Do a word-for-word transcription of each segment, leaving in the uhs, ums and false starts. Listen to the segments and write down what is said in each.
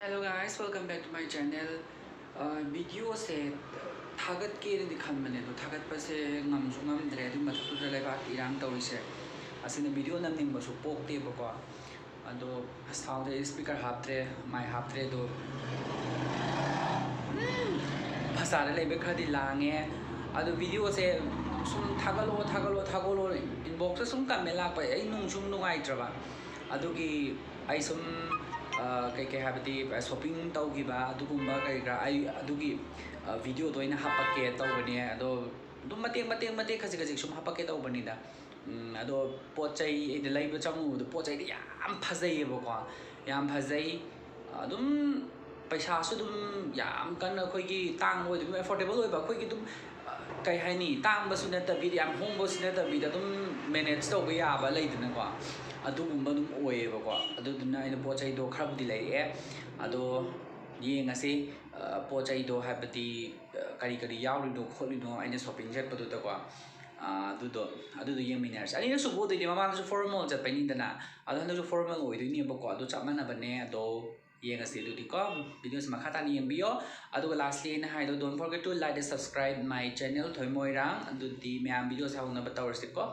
Hello guys, welcome back to my channel. ꯚꯤꯗꯤꯑꯣꯁꯦ ꯊꯥꯒꯠꯀꯦꯅꯗꯤ ꯈꯟꯕꯅꯦ, ꯑꯗꯣ ꯊꯥꯒꯠꯄꯁꯦ ꯉꯝꯁꯨ ꯉꯝꯗ꯭ꯔꯦ꯫ ꯑꯗꯨꯒꯤ ꯃꯊꯛꯇꯨꯗ ꯂꯩꯕꯥꯛꯀꯤ ꯏꯔꯥꯡ ꯇꯧꯔꯤꯁꯦ ꯑꯁꯤꯅ ꯚꯤꯗꯤꯑꯣ ꯅꯝꯅꯤꯡꯕꯁꯨ ꯄꯣꯛꯇꯦꯕꯀꯣ꯫ ꯑꯗꯣ ꯁꯥꯎꯟꯗ ꯏꯁꯄꯤꯀꯔ ꯍꯥꯞꯇ꯭ꯔꯦ, ꯃꯥꯏ ꯍꯥꯞꯇ꯭ꯔꯦ꯫ ꯑꯗꯣ ꯕꯖꯥꯔꯗ ꯂꯩꯕ ꯈꯔꯗꯤ ꯂꯥꯡꯉꯦ꯫ ꯑꯗꯣ ꯚꯤꯗꯤꯑꯣꯁꯦ ꯁꯨꯝ ꯊꯥꯒꯠꯂꯣ, ꯊꯥꯒꯠꯂꯣ, ꯊꯥꯒꯠꯂꯣ, ꯏꯟꯕꯣꯛꯁꯇ ꯁꯨꯝ ꯀꯃꯦꯟ ꯂꯥꯛꯄ, ꯑꯩ ꯅꯨꯡꯁꯨ ꯅꯨꯡꯉꯥꯏꯇ꯭ꯔꯕ꯫ ꯑꯗꯨꯒꯤ ꯑꯩ ꯁꯨꯝ, ꯑ, ꯀꯩꯀꯩ ꯍꯥꯏꯕꯗꯤ, ꯑ, ꯁꯣꯞꯄꯤꯡ ꯇꯧꯈꯤꯕ ꯑꯗꯨꯒꯨꯝꯕ ꯀꯔꯤ ꯀꯔꯥ, ꯑꯩ ꯑꯗꯨꯒꯤ, ꯑ, ꯚꯤꯗꯤꯑꯣꯗꯣ ꯑꯩꯅ ꯍꯥꯞꯄꯛꯀꯦ ꯇꯧꯕꯅꯦ꯫ ꯑꯗꯣ ꯑꯗꯨꯝ ꯃꯇꯦꯛ ꯃꯇꯦꯛ ꯃꯇꯦꯛ ꯈꯖꯤꯛ ꯈꯖꯤꯛ ꯁꯨꯝ ꯍꯥꯞꯄꯛꯀꯦ ꯇꯧꯕꯅꯤꯗ꯫ ꯎꯝ, ꯑꯗꯣ ꯄꯣꯠ ꯆꯩ ꯑꯩꯅ ꯂꯩꯕ ꯆꯪꯉꯨꯕꯗꯣ ꯄꯣꯠ ꯆꯩꯗꯤ ꯌꯥꯝ ꯐꯖꯩꯌꯦꯕꯀꯣ, ꯌꯥꯝ ꯐꯖꯩ꯫ ꯑꯗꯨꯝ ꯄꯩꯁꯥꯁꯨ ꯑꯗꯨꯝ ꯌꯥꯝ ꯀꯟꯅ ꯑꯩꯈꯣꯏꯒꯤ ꯇꯥꯡꯕ ꯑꯣꯏꯗꯕ, ꯑꯗꯨꯝ ꯑꯦꯐꯣꯔꯗꯦꯕꯜ ꯑꯣꯏꯕ, ꯑꯩꯈꯣꯏꯒꯤ ꯑꯗꯨꯝ, ꯑ, ꯀꯩ ꯍꯥꯏꯅꯤ, ꯇꯥꯡꯕꯁꯨ ꯅꯠꯇꯕꯤꯗ, ꯌꯥꯝ ꯍꯣꯡꯕꯁꯨ ꯅꯠꯇꯕꯤꯗ, ꯑꯗꯨꯝ ꯃꯦꯅꯦꯖ ꯇꯧꯕ ꯌꯥꯕ ꯂꯩꯗꯅꯀꯣ, ꯑꯗꯨꯒꯨꯝꯕ ꯑꯗꯨꯝ ꯑꯣꯏꯌꯦꯕꯀꯣ꯫ ꯑꯗꯨꯗꯨꯅ ꯑꯩꯅ ꯄꯣꯠ ꯆꯩꯗꯣ ꯈꯔꯕꯨꯗꯤ ꯂꯩꯔꯛꯑꯦ꯫ ꯑꯗꯣ ꯌꯦꯡꯉꯁꯤ, ꯑ, ꯄꯣꯠ ꯆꯩꯗꯣ, ꯍꯥꯏꯕꯗꯤ, ꯑ, ꯀꯔꯤ ꯀꯔꯤ ꯌꯥꯎꯔꯤꯅꯣ ꯈꯣꯠꯂꯤꯅꯣ ꯑꯩꯅ ꯁꯣꯞꯄꯤꯡ ꯆꯠꯄꯗꯨꯗꯀꯣ꯫ ꯑ, ꯑꯗꯨꯗꯣ, ꯑꯗꯨꯗꯣ ꯌꯦꯡꯃꯤꯟꯅꯔꯁꯤ꯫ ꯑꯅꯤꯔꯛ ꯁꯨꯕ ꯑꯣꯏꯗꯣꯏꯅꯦ, ꯃꯃꯥꯡꯗꯁꯨ ꯐꯣꯔꯃꯦꯜ ꯆꯠꯄꯩꯅꯤꯗꯅ, ꯑꯗꯣ ꯍꯟꯗꯛꯁꯨ ꯐꯣꯔꯃꯦꯜ ꯑꯣꯏꯗꯣꯏꯅꯦꯕꯀꯣ꯫ ꯑꯗꯣ ꯆꯞ ꯃꯥꯟꯅꯕꯅꯦ꯫ ꯑꯗꯣ ꯌꯦꯡꯉꯁꯤ ꯑꯗꯨꯗꯤꯀꯣ, ꯚꯤꯗꯤꯑꯣꯁꯦ ꯃꯈꯥ ꯇꯥꯅ ꯌꯦꯡꯕꯤꯌꯣ꯫ ꯑꯗꯨꯒ lastly ꯑꯩꯅ ꯍꯥꯏꯗꯣ, don't forget to like and subscribe my channel ꯊꯣꯏꯃꯣꯏꯔꯥꯡ꯫ ꯑꯗꯨꯗꯤ ꯃꯌꯥꯝ ꯚꯤꯗꯤꯑꯣꯁꯦ ꯍꯧꯅꯕ ꯇꯧꯔꯁꯤꯀꯣ꯫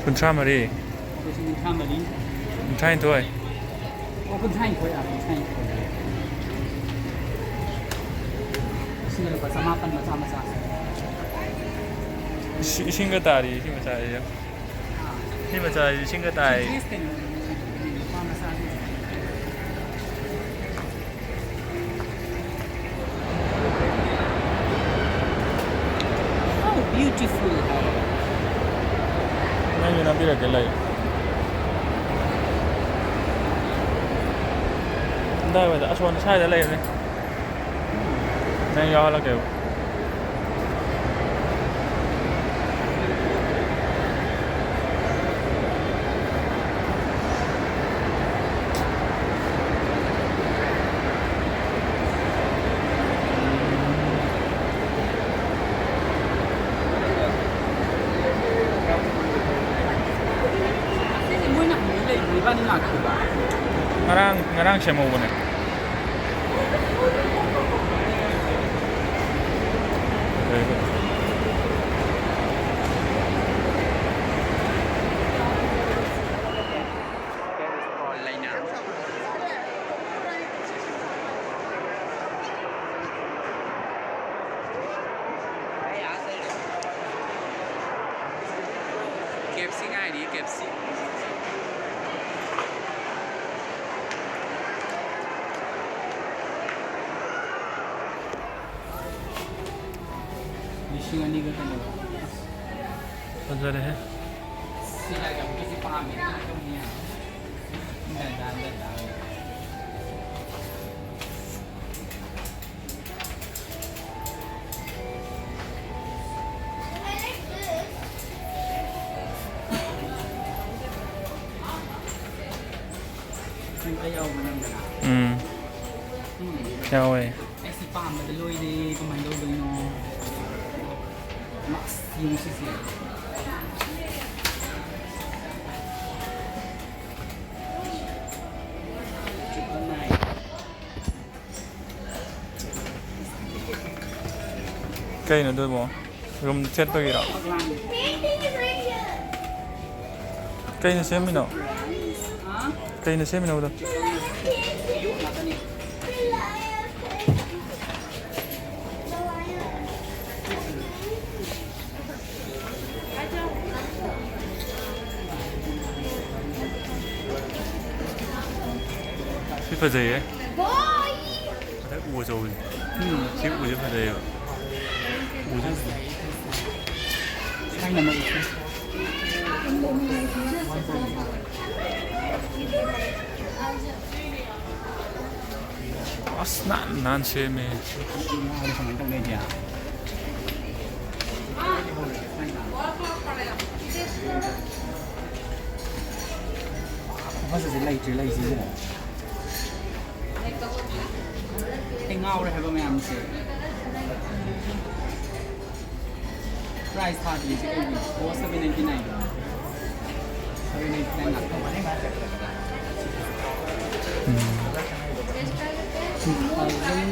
ꯀꯨꯟꯊ꯭ꯔꯥ ꯃꯔꯤ꯫ ꯀꯨꯟꯊ꯭ꯔꯥ ꯃꯔꯤ꯫ ꯀꯨꯟꯊ꯭ꯔꯥ ꯅꯤꯊꯣꯏ꯫ ꯑꯣ, ꯀꯨꯟꯊ꯭ꯔꯥ ꯅꯤꯊꯣꯏ, ꯑꯥ, ꯀꯨꯟꯊ꯭ꯔꯥ ꯅꯤꯊꯣꯏ꯫ ꯁꯤꯅ ꯂꯨꯄꯥ ꯆꯃꯥꯄꯟ ꯃꯆꯥ ꯃꯆꯥ꯫ ꯏꯁꯤꯡ, ꯏꯁꯤꯡꯒ ꯇꯥꯔꯤ, ꯏꯁꯤꯡ ꯃꯆꯥꯁꯦ꯫ ꯁꯤ ꯃꯆꯥꯁꯤ ꯏꯁꯤꯡꯒ ꯇꯥꯏ꯫ ꯂꯨꯄꯥ ꯃꯆꯥꯗꯤ꯫ How beautiful ꯍꯥꯏ꯫ ꯅꯪꯁꯨ ꯅꯝꯕꯤꯔꯛꯀꯦ ꯂꯩ꯫ ꯑꯗꯥꯏꯋꯥꯏꯗ ꯑꯁꯣꯝ ꯁ꯭ꯋꯥꯏꯗ ꯂꯩꯕꯅꯦ꯫ ꯅꯪ ꯌꯥꯎꯍꯜꯂꯛꯀꯦꯕ꯫ ꯑꯁꯤꯁꯦ ꯃꯣꯏꯅ ꯍꯧꯖꯤꯛ ꯂꯩꯕ ꯏꯕꯥꯅꯤ ꯂꯥꯛꯈꯤꯕ꯫ ꯉꯔꯥꯡ, ꯉꯔꯥꯡ ꯁꯦꯝꯍꯧꯕꯅꯦ꯫ ꯀꯦꯞꯁꯤ ꯉꯥꯏꯔꯤ, ꯀꯦꯞꯁꯤ꯫ ꯂꯤꯁꯤꯡ ꯑꯅꯤꯒ ꯀꯩꯅꯣ꯫ ꯐꯖꯔꯦꯍꯦ꯫ ꯁꯤ ꯂꯥꯏꯒꯝꯕꯤꯁꯤ ꯄꯥꯝꯃꯦ꯫ ꯎꯝ꯫ ꯌꯥꯎꯋꯦ꯫ ꯑꯩꯁꯤ ꯄꯥꯝꯕꯗ ꯂꯣꯏꯔꯦ, ꯀꯃꯥꯏꯅ ꯇꯧꯗꯣꯏꯅꯣ? ꯃꯁ, ꯌꯦꯡꯉꯨ ꯁꯤꯁꯦ꯫ ꯀꯩꯅꯣ ꯑꯗꯨꯕꯣ? ꯔꯨꯝ ꯊꯦꯠꯄꯒꯤꯔꯣ? ꯀꯩꯅ ꯁꯦꯝꯃꯤꯅꯣ? ꯀꯩꯅ ꯁꯦꯝꯃꯤꯅꯣ ꯑꯗꯣ? ꯁꯤ ꯐꯖꯩꯌꯦ꯫ ꯉꯁꯥꯏ ꯎ ꯑꯆꯧꯕꯁꯦ꯫ ꯎꯝ꯫ ꯁꯤ ꯎꯁꯦ ꯐꯖꯩꯌꯦꯕ꯫ ꯎꯁꯦ ꯐꯖꯩ꯫ ꯊꯥꯏꯅ ꯃꯩ꯫ ꯑꯁ ꯅꯥꯟ ꯅꯥꯟ ꯁꯦꯝꯃꯦ꯫ ꯐꯖꯁꯦ ꯂꯩꯇ꯭ꯔꯦ ꯂꯩꯁꯦ꯫ ꯑꯩ ꯉꯥꯎꯔꯦ ꯍꯥꯏꯕ ꯃꯌꯥꯝꯁꯦ꯫ ꯄ꯭ꯔꯥꯏꯁ ꯊꯥꯗ꯭ꯔꯤꯁꯦ ꯀꯩꯒꯤꯅꯣ? ꯑꯣ, seven ninety nine. Seven ninety nine ꯉꯥꯛꯇ꯫ ꯇꯨ ꯊꯥꯎꯖꯟ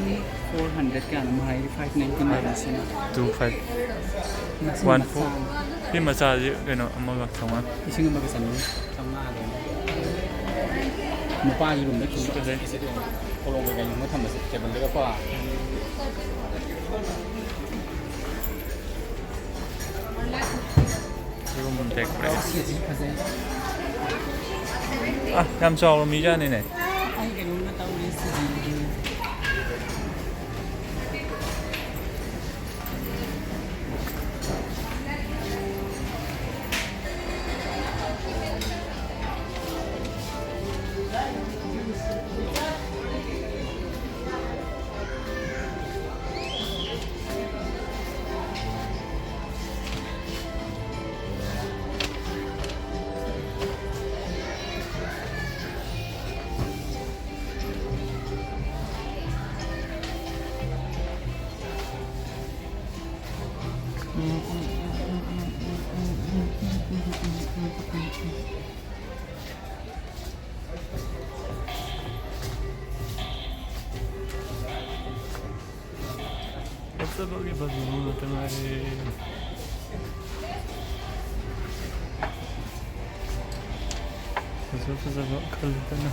ꯐꯣꯔ ꯍꯟꯗ꯭ꯔꯦꯠ ꯀꯌꯥꯅꯣꯝ ꯍꯥꯏ, ꯐꯥꯏꯚ ꯅꯥꯏꯟꯇꯤ ꯅꯥꯏꯟ ꯁꯤꯅ꯫ Two five. ꯃꯁꯤ ꯋꯥꯟ ꯐꯣꯔ꯫ ꯃꯆꯥ꯫ ꯁꯤ ꯃꯆꯥꯁꯤ ꯀꯩꯅꯣ ꯑꯃꯒ ꯆꯥꯝꯃꯉꯥ꯫ ꯂꯤꯁꯤꯡ ꯑꯃꯒ ꯆꯅꯤ ꯆꯥꯝꯃꯉꯥ ꯑꯗꯨꯝ꯫ ꯅꯨꯄꯥꯒꯤ ꯔꯨꯝꯗ ꯈꯤꯜꯂꯤ꯫ ꯐꯖꯩ꯫ ꯀꯣꯂꯣꯝ ꯀꯩꯀꯥ ꯌꯨꯡꯉ ꯊꯝꯕꯁꯦ ꯇꯦꯕꯜꯗꯒꯀꯣ꯫ Room take break. ꯑꯥ, ꯌꯥꯝ ꯆꯥꯎꯔ ꯃꯤꯖꯥꯠꯅꯤꯅꯦ꯫ ꯑꯩ ꯀꯩꯅꯣꯝꯃ ꯇꯧꯔꯦ ꯁꯤꯗꯤ꯫ ꯐꯖꯕꯒꯤ ꯐꯖꯕ ꯉꯥꯛꯇ ꯉꯥꯏꯔꯦ꯫ ꯐꯖ ꯐꯖꯕ ꯈꯜꯂꯗꯅ꯫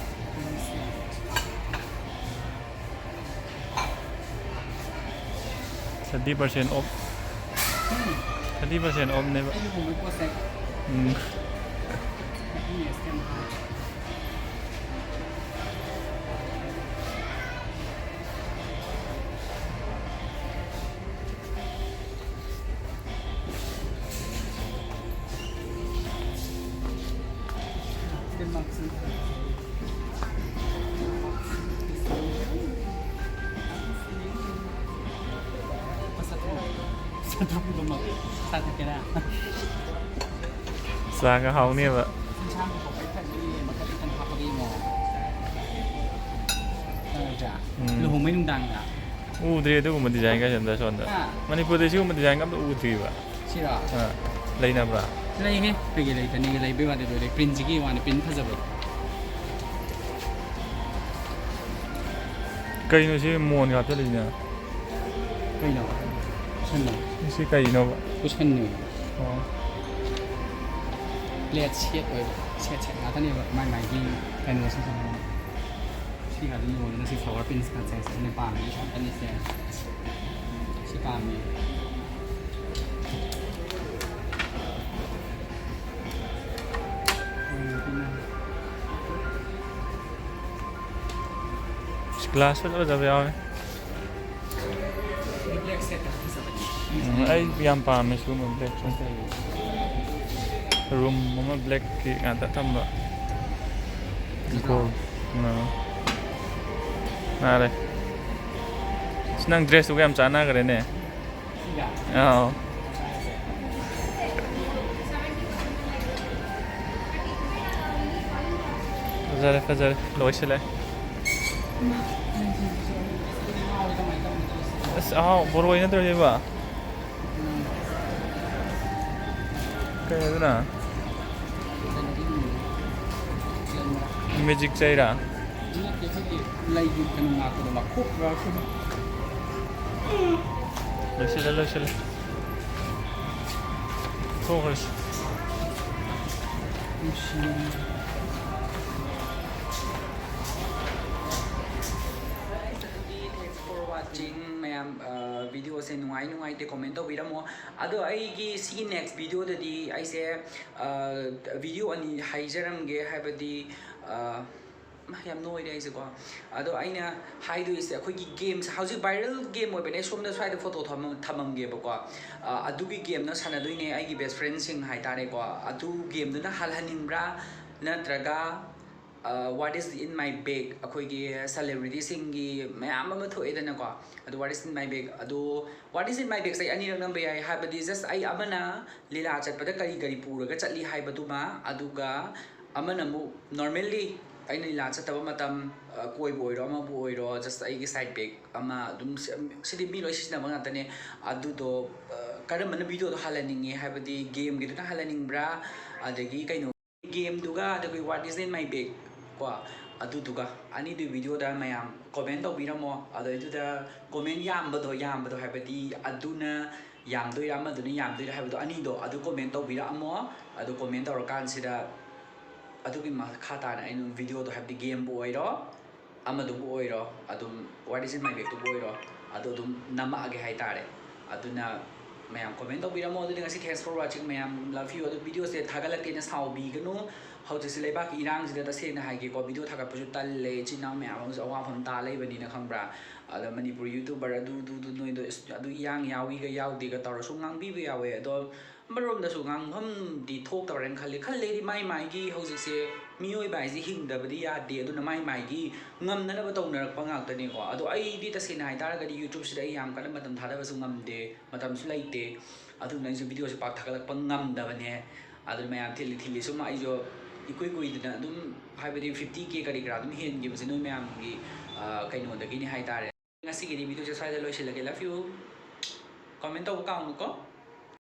Thirty percent off꯫ Thirty percent offꯅꯦꯕ꯫ ꯑꯩꯒꯤ ꯍꯣꯡꯕꯩ ꯄꯣꯠꯁꯦ꯫ ꯎꯝ꯫ Happiness ꯌꯥꯝ ꯍꯥꯏ꯫ ꯑꯗꯨꯒꯨꯝꯕ ꯆꯥꯊꯛꯀꯦꯔꯥ? ꯆꯥꯒ ꯍꯥꯎꯅꯦꯕ꯫ ꯏꯟꯁꯥꯡ ꯊꯣꯡꯕꯩ ꯐꯖꯅ ꯃꯈꯜ ꯃꯈꯜ ꯍꯥꯞꯄꯒ ꯌꯦꯡꯉꯣ꯫ ꯈꯪꯉꯗ꯭ꯔꯥ? ꯎꯝ꯫ ꯂꯨꯍꯣꯡꯕꯩ ꯅꯨꯡꯗꯥꯡꯗ꯫ ꯎꯗ꯭ꯔꯤ ꯑꯗꯨꯒꯨꯝꯕ ꯗꯤꯖꯥꯏꯟꯒ ꯑꯝꯇ ꯁꯣꯝꯗ꯫ ꯍꯥ? ꯃꯅꯤꯄꯨꯔꯗ ꯁꯤꯒꯨꯝꯕ ꯗꯤꯖꯥꯏꯟꯒ ꯑꯝꯇ ꯎꯗ꯭ꯔꯤꯕ꯫ ꯁꯤꯔꯣ? ꯑꯥ, ꯂꯩꯅꯕ꯭ꯔꯥ? ꯂꯩꯍꯦ, ꯀꯩꯒꯤ ꯂꯩꯇꯅꯤꯒꯦ? ꯂꯩꯕꯩ ꯋꯥꯗꯤ ꯂꯣꯏꯔꯦ, ꯄ꯭ꯔꯤꯟꯁꯤꯒꯤ ꯋꯥꯅꯤ, ꯄ꯭ꯔꯤꯟ ꯐꯖꯕ꯫ ꯀꯩꯅꯣ ꯁꯤ ꯃꯣꯟꯒ ꯍꯥꯞꯆꯜꯂꯤꯁꯤꯅ? ꯀꯩꯅꯣ? ꯀꯨꯁꯟꯅꯣ? ꯁꯤ ꯀꯩꯅꯣꯕ? ꯀꯨꯁꯟꯅꯦ꯫ ꯑꯣ꯫ ꯄ꯭ꯂꯦꯠ ꯁꯦꯠ ꯑꯣꯏꯕ, ꯁꯦꯠ ꯁꯦꯠ ꯉꯥꯛꯇꯅꯦꯕ ꯃꯥꯏ ꯃꯥꯏꯒꯤ ꯀꯩꯅꯣꯁꯦ꯫ ꯁꯤ ꯉꯥꯛꯇ ꯌꯣꯟꯗꯅ ꯁꯤ ꯐ꯭ꯂꯥꯋꯔ ꯄ꯭ꯔꯤꯟꯁ ꯉꯥꯛꯇ ꯁꯦ ꯑꯩꯅ ꯄꯥꯝꯃꯤ ꯉꯥꯛꯇꯅꯤꯁꯦ꯫ ꯁꯤ ꯄꯥꯝꯃꯤ꯫ ꯒ꯭ꯂꯥꯁ ꯐꯖ ꯐꯖꯕ ꯌꯥꯎꯋꯦ꯫ ꯕ꯭ꯂꯦꯛ ꯁꯦꯠꯇ ꯐꯖꯕꯅꯤ꯫ ꯎꯝ, ꯑꯩ ꯌꯥꯝ ꯄꯥꯝꯃꯦ ꯁꯤꯒꯨꯝꯕ ꯕ꯭ꯂꯦꯛꯁꯦ꯫ ꯔꯨꯝ ꯑꯃ ꯕ꯭ꯂꯦꯛꯀꯤ ꯉꯥꯛꯇ ꯊꯝꯕ꯫ ꯁꯤꯗꯣ? ꯒꯣꯜ꯫ ꯑꯥ꯫ ꯃꯥꯔꯦ꯫ ꯑꯁ, ꯅꯪ ꯗ꯭ꯔꯦꯁꯇꯨꯒ ꯌꯥꯝ ꯆꯥꯟꯅꯈ꯭ꯔꯦꯅꯦ꯫ ꯁꯤꯒ? ꯑꯥꯎ꯫ ꯐꯖꯔꯦ, ꯐꯖꯔꯦ꯫ ꯂꯣꯏꯁꯤꯜꯂꯦ꯫ ꯑꯁ, ꯑꯍꯥꯎ, ꯕꯣꯔꯣꯏ ꯅꯠꯇ꯭ꯔꯣ ꯁꯤꯕꯣ? ꯀꯩꯅꯣꯗꯨꯅ? ꯃꯦꯖꯤꯛ ꯆꯩꯔꯥ? ꯅꯠꯇꯦ, ꯑꯩꯈꯣꯏꯒꯤ ꯂꯩꯒꯤ ꯀꯩꯅꯣ ꯉꯥꯛꯄꯗꯣ, ꯃꯈꯣꯛ ꯉꯥꯛꯄꯗꯣ꯫ ꯂꯣꯏꯁꯤꯜꯂꯦ, ꯂꯣꯏꯁꯤꯜꯂꯦ꯫ ꯊꯣꯛꯈ꯭ꯔꯁꯤ꯫ Thanks for watching, ꯃꯌꯥꯝ꯫ ꯚꯤꯗꯤꯑꯣꯁꯦ ꯅꯨꯡꯉꯥꯏ ꯅꯨꯡꯉꯥꯏꯇꯦ ꯀꯣꯃꯦꯟ ꯇꯧꯕꯤꯔꯝꯃꯣ꯫ ꯑꯗꯣ ꯑꯩꯒꯤ ꯁꯤꯒꯤ ꯅꯦꯛꯁ ꯚꯤꯗꯤꯑꯣꯗꯗꯤ ꯑꯩꯁꯦ ꯚꯤꯗꯤꯑꯣ ꯑꯅꯤ ꯍꯥꯏꯖꯔꯝꯒꯦ, ꯍꯥꯏꯕꯗꯤ, ꯑ, ꯌꯥꯝ ꯅꯣꯏꯔꯦ ꯑꯩꯁꯦꯀꯣ꯫ ꯑꯗꯣ ꯑꯩꯅ ꯍꯥꯏꯗꯣꯏꯁꯦ, ꯑꯩꯈꯣꯏꯒꯤ ꯒꯦꯝꯁꯦ ꯍꯧꯖꯤꯛ ꯚꯥꯏꯔꯦꯜ ꯒꯦꯝ ꯑꯣꯏꯕꯅꯦ, ꯁꯣꯝꯗ ꯁ꯭ꯋꯥꯏꯗ ꯐꯣꯇꯣ ꯊꯝꯃꯝꯒꯦꯕꯀꯣ꯫ ꯑ, ꯑꯗꯨꯒꯤ ꯒꯦꯝꯅ ꯁꯥꯟꯅꯗꯣꯏꯅꯦ ꯑꯩꯒꯤ ꯕꯦꯁ ꯐ꯭ꯔꯦꯟꯁꯤꯡ ꯍꯥꯏꯇꯥꯔꯦꯀꯣ꯫ ꯑꯗꯨ ꯒꯦꯝꯗꯨꯅ ꯍꯜꯍꯟꯅꯤꯡꯕ꯭ꯔꯥ, ꯅꯠꯇ꯭ꯔꯒ What is in my bag, ꯑꯩꯈꯣꯏꯒꯤ ꯁꯦꯂꯦꯕ꯭ꯔꯤꯇꯤꯁꯤꯡꯒꯤ ꯃꯌꯥꯝ ꯑꯃ ꯊꯣꯛꯑꯦꯗꯅꯀꯣ꯫ ꯑꯗꯨ What is in my bag, ꯑꯗꯨ What is in my bag ꯁꯦ ꯑꯩ ꯑꯅꯤꯔꯛ ꯅꯝꯕ ꯌꯥꯏ, ꯍꯥꯏꯕꯗꯤ just ꯑꯩ ꯑꯃꯅ ꯂꯤꯂꯥ ꯆꯠꯄꯗ ꯀꯔꯤ ꯀꯔꯤ ꯄꯨꯔꯒ ꯆꯠꯂꯤ ꯍꯥꯏꯕꯗꯨꯃ, ꯑꯗꯨꯒ ꯑꯃꯅ ꯑꯃꯨꯛ normally ꯑꯩꯅ ꯂꯤꯂꯥ ꯆꯠꯇꯕ ꯃꯇꯝ, ꯑ, ꯀꯣꯏꯕ ꯑꯣꯏꯔꯣ ꯑꯃꯕꯨ ꯑꯣꯏꯔꯣ, just ꯑꯩꯒꯤ side bag ꯑꯃ ꯑꯗꯨꯝ ꯁꯤ-, ꯁꯤꯗꯤ ꯃꯤ ꯂꯣꯏ ꯁꯤꯖꯤꯟꯅꯕ ꯉꯥꯛꯇꯅꯦ꯫ ꯑꯗꯨꯗꯣ, ꯑ, ꯀꯔꯝꯕꯅ video ꯗꯣ ꯍꯥꯜꯍꯟꯅꯤꯡꯉꯤ, ꯍꯥꯏꯕꯗꯤ game ꯒꯤꯗꯨꯅ ꯍꯥꯜꯍꯟꯅꯤꯡꯕ꯭ꯔꯥ, ꯑꯗꯒꯤ ꯀꯩꯅꯣ game ꯗꯨꯒ ꯑꯗꯒꯤ What is in my bag ꯀꯣ, ꯑꯗꯨꯗꯨꯒ ꯑꯅꯤꯗꯨꯒꯤ video ꯗ ꯃꯌꯥꯝ comment ꯇꯧꯕꯤꯔꯝꯃꯣ꯫ ꯑꯗꯩꯗꯨꯗ comment ꯌꯥꯝꯕꯗꯣ, ꯌꯥꯝꯕꯗꯣ ꯍꯥꯏꯕꯗꯤ ꯑꯗꯨꯅ ꯌꯥꯝꯗꯣꯏꯔꯥ ꯑꯃꯗꯨꯅ ꯌꯥꯝꯗꯣꯏꯔꯥ ꯍꯥꯏꯕꯗꯣ, ꯑꯅꯤꯗꯣ ꯑꯗꯨ comment ꯇꯧꯕꯤꯔꯛꯑꯝꯃꯣ꯫ ꯑꯗꯨ comment ꯇꯧꯔꯀꯥꯟꯁꯤꯗ ꯑꯗꯨꯒꯤ ꯃꯈꯥ ꯇꯥꯅ ꯑꯩꯅ video ꯗꯣ, ꯍꯥꯏꯕꯗꯤ game ꯕꯨ ꯑꯣꯏꯔꯣ ꯑꯃꯗꯨꯕꯨ ꯑꯣꯏꯔꯣ, ꯑꯗꯨꯝ What is in my bag ꯇꯨꯕꯨ ꯑꯣꯏꯔꯣ, ꯑꯗꯨ ꯑꯗꯨꯝ ꯅꯝꯃꯛꯑꯒꯦ ꯍꯥꯏꯇꯥꯔꯦ꯫ ꯑꯗꯨꯅ ꯃꯌꯥꯝ comment ꯇꯧꯕꯤꯔꯝꯃꯣ꯫ ꯑꯗꯨꯗꯤ ꯉꯁꯤ thanks for watching ꯃꯌꯥꯝ, love you꯫ ꯑꯗꯨ video ꯁꯦ ꯊꯥꯒꯠꯂꯛꯇꯦꯅ ꯁꯥꯎꯕꯤꯒꯅꯨ꯫ ꯍꯧꯖꯤꯛꯁꯦ ꯂꯩꯕꯥꯛꯀꯤ ꯏꯔꯥꯡꯁꯤꯗ ꯇꯁꯦꯡꯅ ꯍꯥꯏꯒꯦꯀꯣ, video ꯊꯥꯒꯠꯄꯁꯨ ꯇꯜꯂꯦ꯫ ꯏꯆꯤꯟ ꯏꯅꯥꯎ ꯃꯌꯥꯝ ꯑꯃꯁꯨ ꯑꯋꯥꯐꯝ ꯇꯥ ꯂꯩꯕꯅꯤꯅ, ꯈꯪꯕ꯭ꯔꯥ? ꯑꯗ ꯃꯅꯤꯄꯨꯔ YouTuber ꯑꯗꯨ, ꯑꯗꯨ, ꯑꯗꯨ ꯅꯣꯏꯗꯣ ꯑꯁ, ꯑꯗꯨ ꯏꯔꯥꯡ ꯌꯥꯎꯏꯒ ꯌꯥꯎꯗꯦꯒ ꯇꯧꯔꯁꯨ ꯉꯥꯡꯕꯤꯕ ꯌꯥꯎꯋꯦ꯫ ꯑꯗꯣ ꯑꯃꯔꯣꯝꯗꯁꯨ ꯉꯥꯡꯐꯝꯗꯤ ꯊꯣꯛꯇꯕ꯭ꯔꯅ ꯈꯜꯂꯤ꯫ ꯈꯜꯂꯦꯗꯤ ꯃꯥꯏ ꯃꯥꯏꯒꯤ ꯍꯧꯖꯤꯛꯁꯦ ꯃꯤꯑꯣꯏꯕ ꯍꯥꯏꯁꯦ ꯍꯤꯡꯗꯕꯗꯤ ꯌꯥꯗꯦ꯫ ꯑꯗꯨꯅ ꯃꯥꯏ ꯃꯥꯏꯒꯤ ꯉꯝꯅꯅꯕ ꯇꯧꯅꯔꯛꯄ ꯉꯥꯛꯇꯅꯤꯀꯣ꯫ ꯑꯗꯣ ꯑꯩꯗꯤ ꯇꯁꯦꯡꯅ ꯍꯥꯏꯇꯥꯔꯒꯗꯤ YouTube ꯁꯤꯗ ꯑꯩ ꯌꯥꯝ ꯀꯟꯅ ꯃꯇꯝ ꯊꯥꯗꯕꯁꯨ ꯉꯝꯗꯦ, ꯃꯇꯝꯁꯨ ꯂꯩꯇꯦ꯫ ꯑꯗꯨꯅ ꯑꯩꯁꯨ video ꯁꯦ ꯄꯥꯛ ꯊꯥꯒꯠꯂꯛꯄ ꯉꯝꯗꯕꯅꯦ꯫ ꯑꯗꯨꯅ ꯃꯌꯥꯝ ꯊꯤꯜꯂꯤ ꯊꯤꯜꯂꯤ ꯁꯨꯝ ꯑꯩꯁꯨ ꯏꯀꯨꯏ ꯀꯨꯏꯗꯅ ꯑꯗꯨꯝ, ꯍꯥꯏꯕꯗꯤ fifty K ꯀꯔꯤ ꯀꯔꯥ ꯑꯗꯨꯝ ꯍꯦꯟꯈꯤꯕꯁꯦ ꯅꯣꯏ ꯃꯌꯥꯝꯒꯤ, ꯑ, ꯀꯩꯅꯣꯗꯒꯤꯅꯤ ꯍꯥꯏꯇꯥꯔꯦ꯫ ꯉꯁꯤꯒꯤꯗꯤ video ꯁꯦ ꯁ꯭ꯋꯥꯏꯗ ꯂꯣꯏꯁꯤꯜꯂꯒꯦ꯫ Love you꯫ Comment ꯇꯧꯕ ꯀꯥꯎꯅꯨꯀꯣ꯫